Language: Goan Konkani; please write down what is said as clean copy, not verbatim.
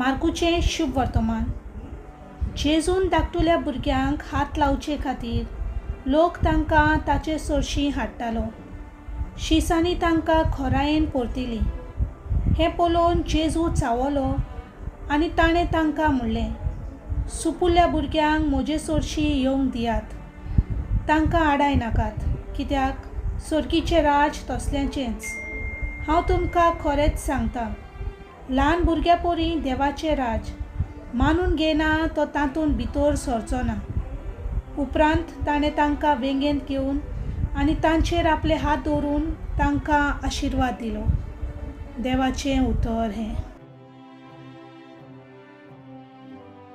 मार्कूचें शुभ वर्तमान. जेजून धाकटुल्या भुरग्यांक हात लावचे खातीर लोक तांकां ताचे सरशीं हाडटालो. शिसांनी तांकां खोरायेन परतिलीं. हें पळोवन जेजू चावलो आनी ताणें तांकां म्हणलें, सुपुल्ल्या भुरग्यांक म्हजे सरशीं येवंक दियात, तांकां आडाय नाकात, कित्याक सर्गीचें राज तसल्यांचेंच. हांव तुमकां खरेंच सांगता, ल्हान भुरग्यां परी देवाचें राज मानून घेयना तो तातूंत भितर सरचो ना. उपरांत ताणें तांकां वेंगेंत घेवन आनी तांचेर आपले हात दवरून तांकां आशिर्वाद दिलो. देवाचें उतर हें.